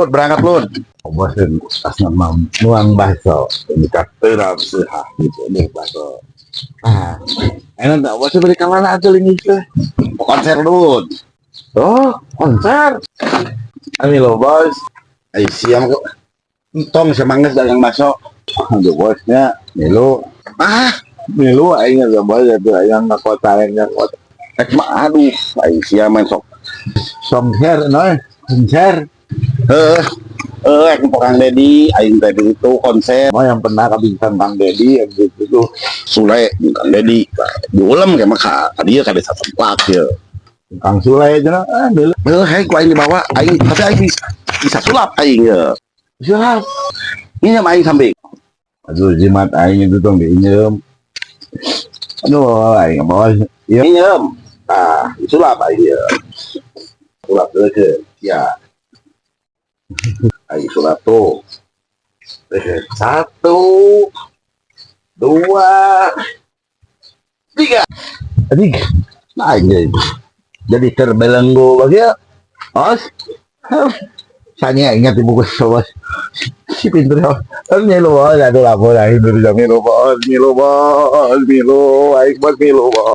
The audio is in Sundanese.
Berangkat, Lun. Bos tas nama nuang bakso ini terap sih gitu nih bakso. Ah, enak tak, bos? Beli kamana atuh ini teh? Konser, Lun. Oh, konser. Ini lo, bos. Ai siam kok. Entong sia mangges dagang bakso. Aduh, bosnya milu. Ah, milu aing ya, bos, itu aing ke kota, aing ke kota. Rek mah aduh, ai sia main sok. Songser no konser. Heuh. Eh, rek Kang Dedi, aing teh itu konser. Mau yang pernah kabintan Kang Dedi yang gitu tuh. Sule jeung Kang Dedi. Diulem ke mah ka dieu ka desa Semplak ye. Kang Sule aja ah milu. Heuh, hei ku aing dibawa, aing tapi aing bisa, bisa sulap aing ye. Siap. Ini aing samping. Aduh, jimat aing itu tong diinjem. Aduh, aing bos ya. Minjem. Nah, sulap aing ye. Sulap dulu ke. Ya. Aing sulap tuh. Satu, dua, tiga. Adik, nah ini jadi terbelenggu bagi ya. Os, saya ingat di buku bos. Si pinter ya. Milu bos, aduh lapor aing dari jam milu bos, milu bos, milu, aing bos milu bos.